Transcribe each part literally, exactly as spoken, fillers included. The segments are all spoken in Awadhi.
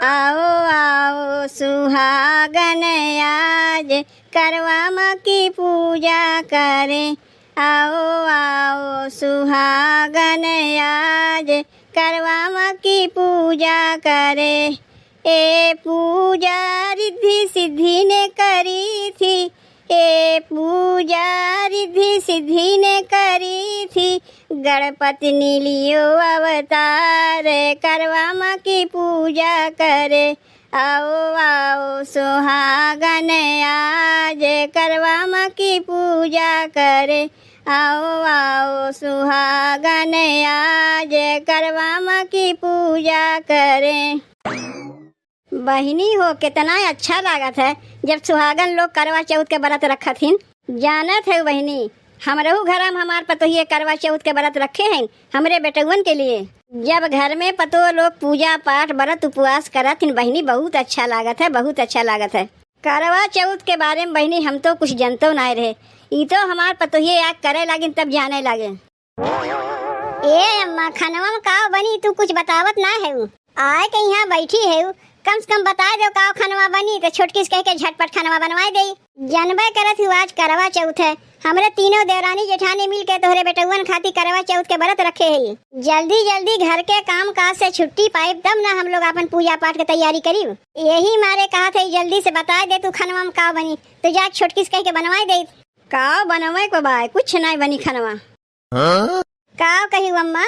आओ, आओ सुहागन आज करवा माँ की पूजा करें। आओ, आओ सुहागन आज करवा माँ की पूजा करें। ए पूजा रिद्धि सिद्धि ने करी थी, ए पूजा रिद्धि सिद्धि ने करी थी, गणपति ने लियो अवतार, करवा माँ की पूजा करे। आओ, आओ सुहागन आज, करवा माँ की पूजा करे। आओ, आओ सुहागन आज, करवा माँ की पूजा करे। बहिनी हो, केतना अच्छा लागत है, जब सुहागन लोग करवा चौथ के व्रत रखत हिन। जानत है बहिनी, हमरहू घरा में हमार पतोहिए करवा चौथ के व्रत रखे हैं, हमरे बेटउअन के लिए। जब घर में पतोह लोग पूजा पाठ, व्रत उपवास करत हिन बहिनी, बहुत अच्छा लागत है, बहुत अच्छा लागत है। करवा चौथ के बारे में बहिनी, हम तो कुछ जनतो नाय रहे, ई तो हमार पतोहिए याद करे लागिन, तब जाने लागे। ए अम्मा, खनवा में काव बनी, तू कुछ बतावत ना है। आए के यहाँ बैठी है, कम से कम बताए दो काव खनवा बनी, तो छोटकी से कह के झटपट खनवा बनवाए दे। जनबे करत हूँ, आज करवा चौथ है, हमरे तीनों देवरानी जेठानी मिल के तोहरे बेटउअन खातिर करवा चौथ के व्रत रखे है। जल्दी जल्दी घर के काम काज से छुट्टी पाइब, तब ना हम लोग अपन पूजा पाठ के तैयारी करीब। यही मारे कहत है, जल्दी से बताए दे तू खनवा में काव बनी, तो जा छोटकी से कह के बनवाए दे। काव बनवे के बा, कुछ नाय बनी खनवा। हाँ? काव कही अम्मा,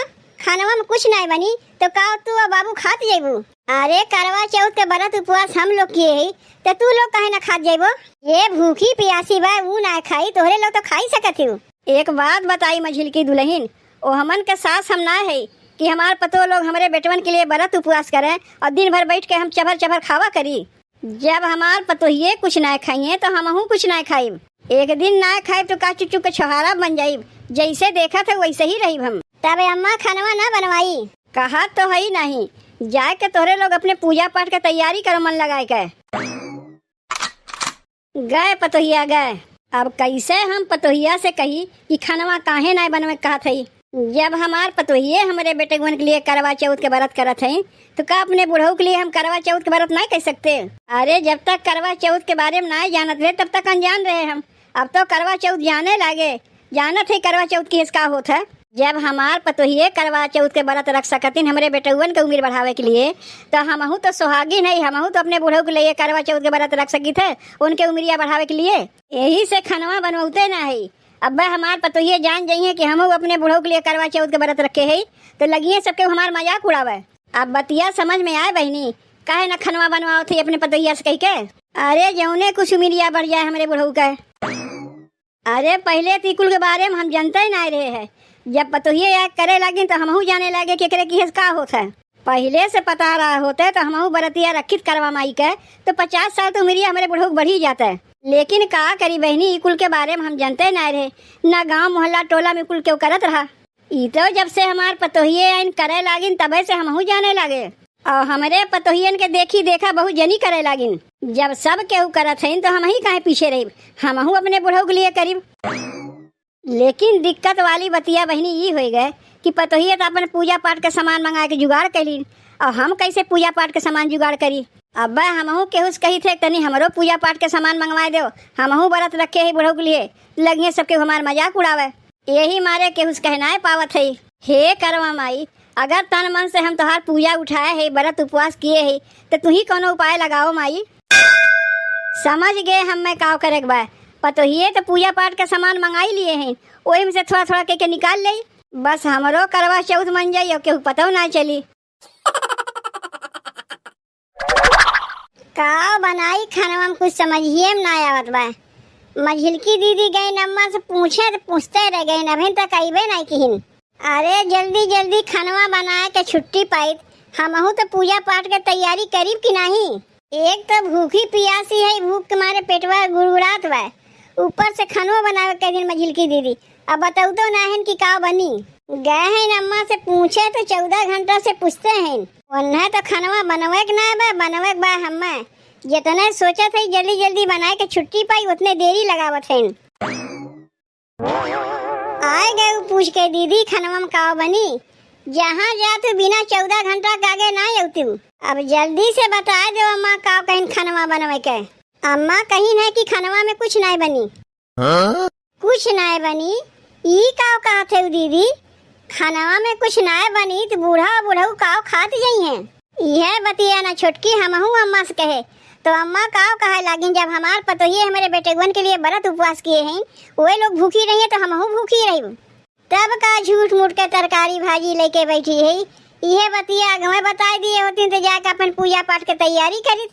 खनवा में कुछ नाय बनी, तो काव तू और बाबू खात जइबू? अरे करवा चौथ के व्रत उपवास हम लोग किए ही, तो तू लोग काहे ना खात जइबो? ये भूखी पियासी बा, ऊ ना खाई, तोहरे लोग तो खाई सकत ही। एक बात बताई मझिलकी दुलहिन, ओ हमन के सास हम ना है कि हमार पतोह लोग हमरे बेटवन के लिए व्रत उपवास करें और दिन भर बैठ के हम चभर चभर खावा करी। जब हमार पतोहिए कुछ नाय खाइए, तो हमहू कुछ नाय खाइब। एक दिन नाय खाइब, तो का चुचू के छोहारा बन जाइब? जैसे देखत है, वैसे ही रहिब हम। तब अम्मा खनवा ना बनवाई? कहा तो है ही नहीं, जाए के तोहरे लोग अपने पूजा पाठ के तैयारी करो, मन लगाए के। गए पतोहिया गए। अब कैसे हम पतोहिया से कही कि खनवा काहे नाय बनवे कहत है? जब हमार पतोहिए हमरे बेटगुन के लिए करवा चौथ के व्रत करत है, तो का अपने बुढ़ऊ के लिए हम करवा चौथ के व्रत नाय कर सकते? अरे, जब तक करवा चौथ के बारे में नाय जानत रहे, तब तक अनजान रहे हम। अब तो करवा चौथ जाने लागे, जानत है करवा चौथ की का होत है। जब हमार पतोहिए करवा चौथ के व्रत रख सकतिन हमरे बेटउअन के उम्र बढ़ावे के लिए, तो हमहू तो सुहागिन है, हमहू तो अपने बुढ़ऊ के लिए करवा चौथ के व्रत रख सकित है, उनके उम्रिया बढ़ावे के लिए। यही से खनवा बनवते ना है। अब्बे हमार पतोहिए जान जइहे कि हमहू अपने बुढ़ऊ के लिए करवा चौथ के व्रत रखे है, तो लगिए सबके हमार मजाक उड़ावे। अब बतिया समझ में आए बहिनी, काहे ना खनवा बनवावत है अपने पतोहिया से कह के? अरे, जौने कुछ उमिरिया बढ़ जाए हमरे बुढ़ऊ के। अरे, पहिले तो ई कुल के बारे में हम जनते ही नाय रहे है। जब पतोहिए याद करे लागिन, तो हमहू जाने लागे कि एकरे किहे से का होत है। पहिले से पता रहा होते, तो हमहू बरतिया रखित करवा माई के, तो पचास साल तो उमिरिया हमरे बुढ़ऊ के बढ़ी जाते। लेकिन का करी बहिनी, ई कुल के बारे में हम जनते नाय रहे, ना गांव मोहल्ला टोला में कुल केहू करत रहा। ई तो जब से हमार पतोहिए आइन करे लागिन, तबे से हमहू जाने लागे। और हमरे पतोहियन के देखी देखा बहुत जनी करे लागिन। जब सब केहू करत हइन, तो हमही काहे पीछे रहिब? हमहू अपने बुढ़ऊ के लिए करीब। लेकिन दिक्कत वाली बतिया बहिनी ई होइ गए कि पतोहिए तो अपन पूजा पाठ के सामान मंगाए के जुगाड़ कैलीन, और हम कैसे पूजा पाठ के सामान जुगाड़ करी? अब हमहू केहू से कही थे, "तनी हमरो पूजा पाठ के सामान मंगवाए देव, हमहू व्रत रखे ही बुढ़ऊ के लिए।" लगिए सब केहू हमार मजाक उड़ावे। यही मारे केहू से कह नाय पावत है। हे करवा माई, अगर तन मन से हम तोहार पूजा उठाए है, व्रत उपवास किए है, तो तू ही कोनो उपाय लगाओ माई। समझ गए हम मैं काव करे के बा। पतोहिए तो पूजा पाठ के सामान मंगाई लिए हैं, ओही में से थोड़ा थोड़ा कह के निकाल ले। बस हमरो करवा चौथ मन जाई और केहू पतो ना चली। का बनाई खानवा में कुछ समझिए में ना आवत बा। मझिलकी दीदी गई अम्मा से पूछे तो पूछते रह गई, अभी तक अइबे नहीं किहिन। अरे जल्दी जल्दी खानवा बनाए के छुट्टी पाइत, हमहू तो पूजा पाठ के तैयारी करीब कि नहीं। एक तो भूखी पियासी है, भूख के मारे पेटवा गुड़गुड़ात बा, ऊपर से खानवा बनावे के दिन मझिलकी दीदी अब बतौतो ना हन कि का बनी। गए हैं अम्मा से पूछे तो चौदह घंटा से पूछते हैं, उन्हें तो खानवा बनवे के ना बा, बनवे के बा हम्मे। जितने सोचत है जल्दी जल्दी बनाए के छुट्टी पाई, उतने देरी लगावत हैं। आए गए उ पूछ के, "दीदी, खानवा में का बनी?" जहाँ जातू बिना चौदह घंटा के आगे नाहीं अउतू। अब जल्दी से बताइ देउ अम्मा का कहिन खनवा बनवे के। अम्मा कहिन है कि खनवा में कुछ नाहीं बनी। हाँ? कुछ नाहीं बनी? ई का कहत है दीदी? खनवा में कुछ नाहीं बनी त बूढ़ा बुढ़ऊ का खात जइहें? इहे बतिया ना छोटकी हमहू अम्मा से कहे, तो अम्मा का कहे लागिन, जब हमार पतोहिए हमरे बेटेगुअन के लिए व्रत उपवास किए हैं, वे लोग भूखी रहिए तो हमहू भूखी रही। तब का झूठ मूठ के तरकारी भाजी लेके बैठी है। इहे बतिया अगवे बताइ दिए होती तो जाके अपन पूजा पाठ के तैयारी करित।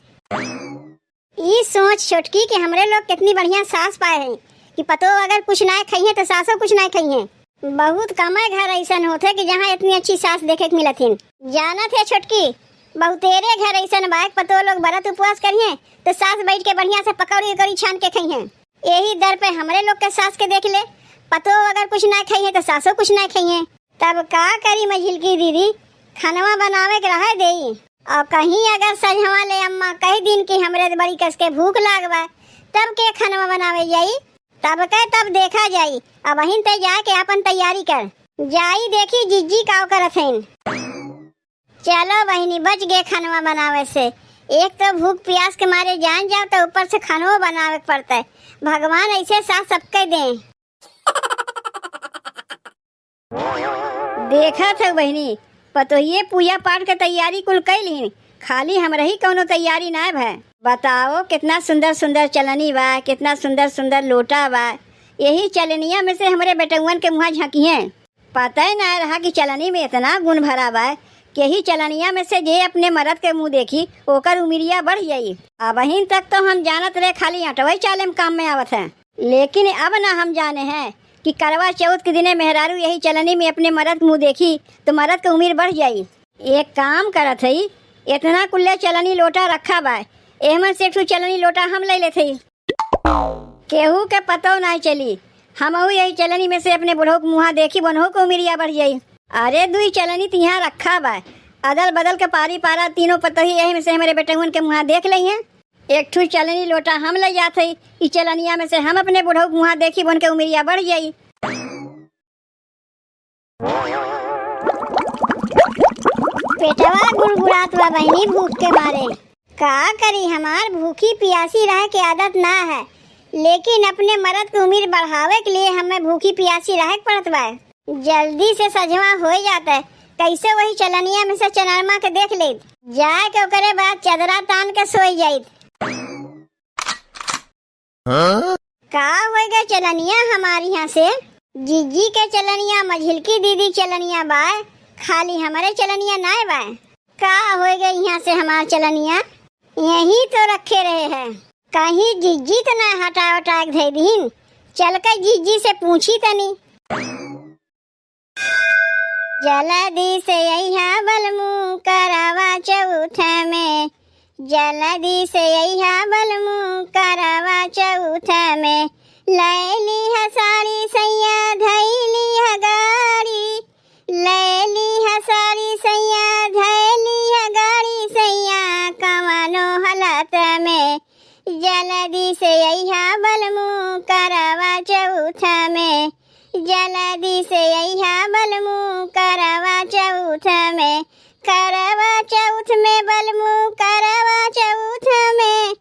ई सोच छोटकी कि हमरे लोग कितनी बढ़िया सास पाए हैं कि पतोह अगर कुछ नाहीं खइहें तो सासो कुछ नाहीं खइहें। बहुत कमे घर अइसन होत है कि जहाँ इतनी अच्छी सास देखे के मिलत हिन। जानत है छोटकी, बहुतेरे घर अइसन बा कि पतोह लोग व्रत उपवास करिहें तो सास बैठ के बढ़िया से पकौड़ी उकौड़ी छान के खइहें। यही दर पे हमरे लोग के सास के देख ले, पतोह अगर कुछ नाहीं खइहें तो सासो कुछ नाहीं खइहें। तब का करी मझिलकी दीदी, खनवा बनावे के रहे देई। और कहीं अगर संझवा ले अम्मा कहि दिन कि हमरे त बड़ी कस के भूख लाग बा, तब के खनवा बनावे जाई? तब के तब देखा जाई। अबहिन ते जाके आपन तैयारी कर। जाई देखी जिज्जी काव करत हइन। चलो बहिनी, बच गए खनवा बनावे से। एक तो भूख प्यास के मारे जान जाओ, तो ऊपर से खनवो बनावे के पड़ता है। भगवान ऐसे साथ सबके दें। देखत हउ बहिनी, पतोहिए पूजा पाठ के तैयारी कुल कइ लिहिन, खाली हमरही कउनो तैयारी नाय भय। बताओ, कितना सुंदर सुंदर चलनी बा, कितना सुंदर सुंदर लोटा बा। यही चलनिया में से हमरे बेटउअन के मुँहा झँकिहें। पतइ नाय रहा कि चलनी में इतना गुण भरा बा कि यही चलनिया में से जे अपने मरद के मुँह देखी, ओकर उमिरिया बढ़ जाई। अबहिन तक तो हम जानत रहे खाली अटवई चाले में काम में आवत है। लेकिन अब ना हम जाने हैं कि करवा चौथ के दिने मेहरारू यही चलनी में अपने मरद के मुँह देखी, तो मरद के उमिर बढ़ जाई। एक काम करत हई, इतना कुल्ले चलनी लोटा रखा बा, एहमन से एक ठो चलनी लोटा हम ले लेत हई। केहू के पतो नाय चली, हमहू यही चलनी में से अपने बुढ़ऊ के मुँहा देखी, बनहू के उमिरिया बढ़ जाई। अरे, दुई चलनी त यहाँ रखा बा, अदल बदल के पारी पारा तीनों पतोही यही में से हमरे बेटउन के मुँहा देख लइहें। एक ठू चलनी लोटा हम ले जात हई, ई चलनिया में से हम अपने बुढ़ऊ के मुँहा देखी, बन के उमिरिया बढ़ जाई। पेटवा गुड़गुड़ात बा बहिनी भूख के मारे। का करी, हमार भूखी पियासी रहे के आदत ना है, लेकिन अपने मरद के उमिर बढ़ावे के लिए हमें भूखी पियासी रहे के पड़त बा। जल्दी से सझवा होइ जात है, कैसे वही चलनिया में से चनरमा के देख लेत, जाए के ओकरे बाद चदरा तान के सोई जाइत। हाँ? का होइ गए चलनिया हमार यहाँ से? जिज्जी के चलनिया, मझिलकी दीदी चलनिया बाय, खाली हमरे चलनिया नाय बाय। का होइ गए यहाँ से हमार चलनिया? यहीं तो रखे रहे हैं, कहीं जिज्जी तो ना हटा उटा के धइ दीन। चल के जिज्जी से पूछी तनी। जल्दी से अइहा बलमू करवा चौथ में, जल्दी से अइहा बलमू करवा चौथ में। लइ लीहा साड़ी सैया धइ लीहा गाड़ी, लइ लीहा साड़ी सैया धइ लीहा गाड़ी सैया कवनो हालत में। जल्दी से अइहा बलमू करवा चौथ में, जल्दी से अइहा बलमू करवा चौथ में, करवा चौथ में बलमू करवा चौथ में,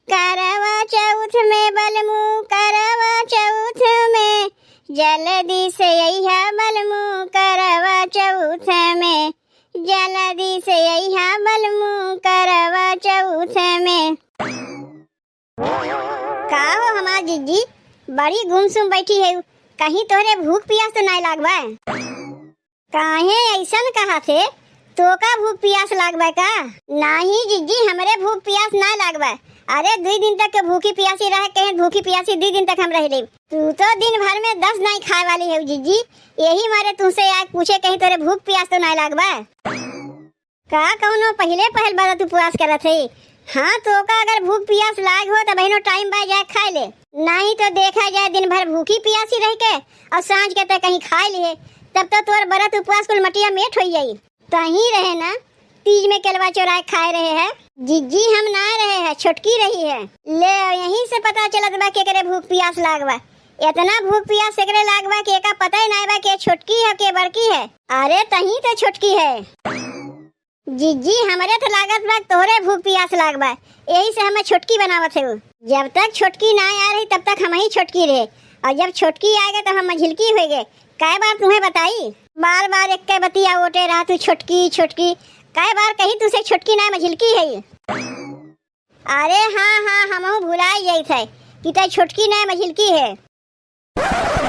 करवा चौथ में बलमू करवा चौथ में, जल्दी से अइहा बलमू करवा चौथ में, जल्दी से अइहा बलमू करवा चौथ में। का हो हमार जिज्जी, बड़ी गुमसुम बैठी है, कहीं तोहरे भूख पियास तो नाय लाग बा? काहे अइसन कहत हे, तोका भूख पियास लाग बा का? नाहीं जिज्जी, हमरे भूख पियास नाय लाग बा। अरे दुई दिन तक के भूखी पियासी रहे कहे, भूखी पियासी दुई दिन तक हम रह लेब। तू तो दिन भर में दस नाई खाए वाली है जिज्जी, यही मारे तुमसे आके पूछे कहीं तोरे भूख पियास तो नाय लाग बा। का कउनो पहिले पहल बरत उपवास करत है? हाँ, तोका अगर भूख पियास लाग हो, त बहिनो टाइम बा जाए खाए ले, नाहीं तो देखा जाए दिन भर भूखी पियासी रह के और सांझ के ते कहीं खाए लिए, तब तो तोर बरत उपवास कुल मटिया मेट होइ जाई। तहीं रहे ना, तीज में केलवा चोराए खाए रहे है। जिज्जी, हम ना रहे है, छोटकी रही है। ले, यहीं से पता चलत बा केकरे भूख पियास लाग बा। एतना भूख पियास एकरे लाग बा कि एका पता ही नाय बा के छोटकी है, के बड़की है। अरे तहीं तो छोटकी है। जिज्जी, हमरे तो लागत बा तोहरे भूख पियास लाग बा, यही से हमें छोटकी बनावत है। जब तक छोटकी ना आ रही तब तक हम ही छोटकी रहे, और जब छोटकी आ गए तो हम मझिलकी हो गए। कै बार तुम्हें बताई, बार बार एक वतिया ओटे रहा तू छोटकी छोटकी। कै बार कही तुसे छोटकी ना मझिलकी है। अरे हाँ हाँ, हमहू भुलाई जाइत है कि तै छोटकी ना मझिलकी है।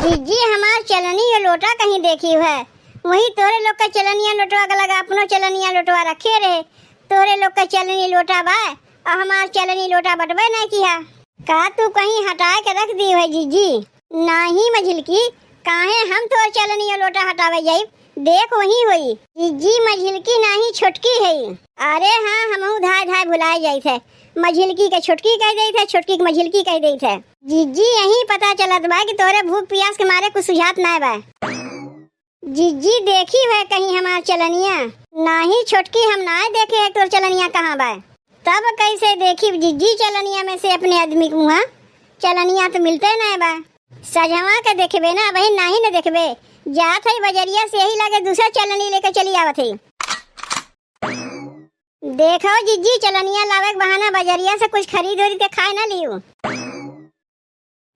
जिज्जी, हमार चलनी ये लोटा कहीं देखी है? वही तोहरे लोग का चलनिया लोटवा के लगा अपनो चलनिया लोटवा रखे रहे। तोहरे लोग का चलनी लोटा बा, और हमार चलनी लोटा बटबे नहीं किया। का तू कहीं हटाए के रख दी है जिज्जी? नाही मझिलकी, काहे हम तोर चलनी ये लोटा हटावे जाइब? देख वही होई। जिज्जी, मझिलकी नाही छोटकी है। अरे हाँ, हमहू धाय धाय भुलाए जाइत है। मझिलकी के छोटकी कह देइत है, छोटकी के मझिलकी कह देइत है। जिज्जी, यही पता चलत बा कि तोरे भूख पियास के मारे कुछ सुझात नाय बा। जिज्जी, देखी है कहीं हमार चलनिया? नाही छोटकी, हम नाय देखे है तोर चलनिया कहाँ बा। तब कैसे देखी जिज्जी चलनिया में से अपने आदमी के मुँहा? चलनिया तो मिलते नाय बा। सजवा के देखबे ना, अबहिन नाही न देखबे। जात है बजरिया से, यही लागे दूसरा चलनी लेके चली आवत है। देखो जिज्जी, चलनिया लावे के बहाना बजरिया से कुछ खरीद उरीद के खाए ना लियो।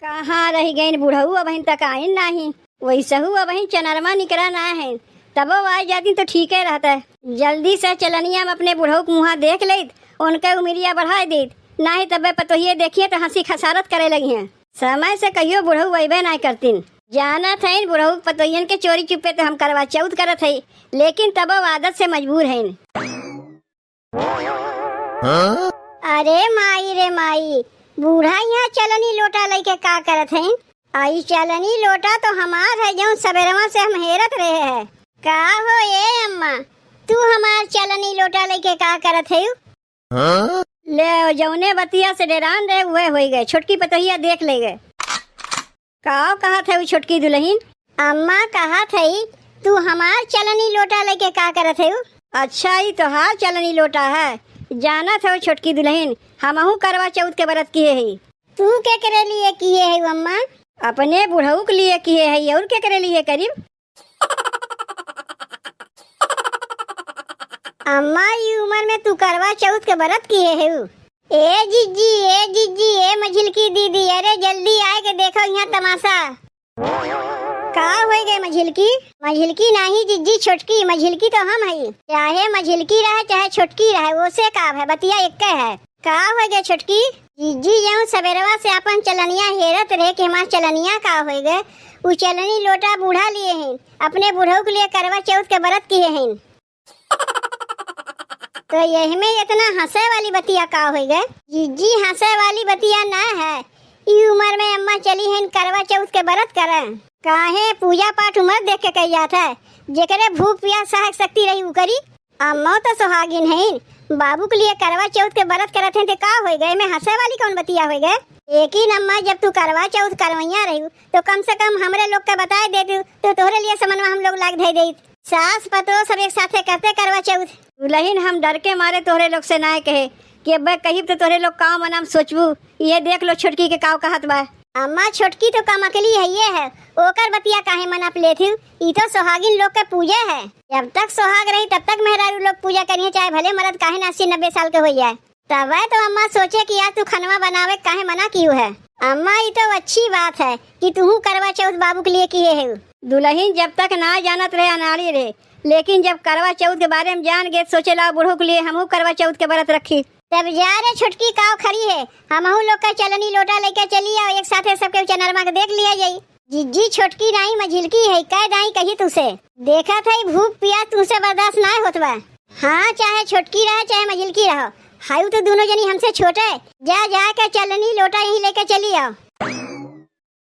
कहाँ रहि गइन बुढ़ऊ, अबहिन तक आइन नाही। वैसहू अबहिन चनरमा निकरा ना है, तबो आइ जाती तो ठीके रहता। जल्दी से चलनिया में अपने बुढ़ऊ के मुँहा देख लेत, उनके उमिरिया बढ़ाए देत, नाही तबे पतोहिए देखिए तो हँसी खसारत करे लगिहैं। समय से कहियो बुढ़ऊ अइबे नाय करतीन। जानत हइन बुढ़ऊ पतोहियन के चोरी चुप्पे तो हम करवा चौथ करत हई, लेकिन तबो आदत से मजबूर हइन। अरे माई रे माई, बूढ़ा यहाँ चलनी लोटा लइके का करत हइन? आ ई चलनी लोटा तो हमार है, जौन सबेरवा से हम हेरत रहे हैं। का हो ए अम्मा, तू हमार चलनी लोटा लइके का करत हयू? हाँ? ले, जौने बतिया से डेरान रहे, उहे होई गए। छोटकी पतोहिया देख ले गए। का कहत है उ छोटकी दुलहिन? अम्मा कहत है, तू हमार चलनी लोटा लेके का करत है? अच्छा, ई तोहार चलनी लोटा है। जानत है छोटकी दुलहिन, हमहू करवा चौथ के बरत किहे है। तू केकरे लिए किहे है अम्मा? अपने बुढ़ऊ के लिए किहे है, और केकरे लिए करीब? अम्मा, ई उमर में तू करवा चौथ के बरत किहे हेउ? ए जिज्जी, ए जिज्जी, ए मझिलकी दीदी, अरे जल्दी आए के देखो यहाँ तमाशा। का होई गए मझिलकी? मझिलकी नाही जिज्जी, छोटकी। मझिलकी तो हम हई। चाहे मझिलकी रहे, चाहे छोटकी रहे, ओसे का है, बतिया एक्के है। का हो गए छोटकी? जिज्जी, जौन सबेरवा से आपन चलनिया हेरत रहे कि हमार चलनिया का हो गए, उ चलनी लोटा बूढ़ा लिए हैं, अपने बुढ़ऊ के लिए करवा चौथ के बरत किहे हैं। तो यही में इतना हंसे वाली बतिया का हो गए? जिज्जी, हंसे वाली बतिया ना है, ई उमर में अम्मा चली हैं करवा चौथ के बरत करे। काहे पूजा पाठ उमर देख के कही जात है? जेकरे भूख पियास सहक शक्ति रही उ करी। अम्मा तो सुहागिन हईन, बाबू के लिए करवा चौथ के बरत करत हैं, ते का होई गए? में हंसे वाली कौन बतिया होई गए? लेकिन अम्मा, जब तू करवा चौथ करवैया रही, तो कम से कम हमरे लोग के बताए देती, तो तोहरे लिए समनवा हम लोग लाग धई देत। सास पतोह सब एक साथे करते करवा चौथ। दुलहिन, हम डर के मारे तोहरे लोग से नाय कहे कि अब कहिब तो तोहरे लोग काव मनाम सोचबू। ये देख लो छोटकी के काव कहत बा। अम्मा, छोटकी तो कम अकली है, ये है, ओकर बतिया काहे मना पे लेत हू? ई तो सुहागिन लोग के पूजा है। जब तक सुहाग रही तब तक मेहरारू लोग पूजा करिए, चाहे भले मर्द काहे ना अस्सी नब्बे साल के हो जाए। तबे तो अम्मा सोचे कि आज तू खनवा बनावे काहे मना कियू है। अम्मा, ई तो अच्छी बात है कि तूहू करवा चौथ बाबू के लिए किहे है। दुलहिन जब तक ना जानत रहे, अनाड़ी रहे, लेकिन जब करवा चौथ के बारे में जान गए, सोचे ला बुढ़ऊ के लिए हमहू करवा चौथ के बरत रखी। तब जा रे छोटकी, काव खड़ी है, हमहू लोग का चलनी लोटा लेके चली आओ, एक साथे सबके चनरमा के देख लिया जाई। जिज्जी, छोटकी नाई मझिलकी है, कह दाई कही तुसे। देखत है भूख पियास तुसे बर्दाश्त नाय होत बा। हाँ, चाहे छोटकी रहे, चाहे मझिलकी रहो, हाउ तो दोनों जनी हमसे छोटे। जा, जा के चलनी लोटा यहीं लेके चली आओ।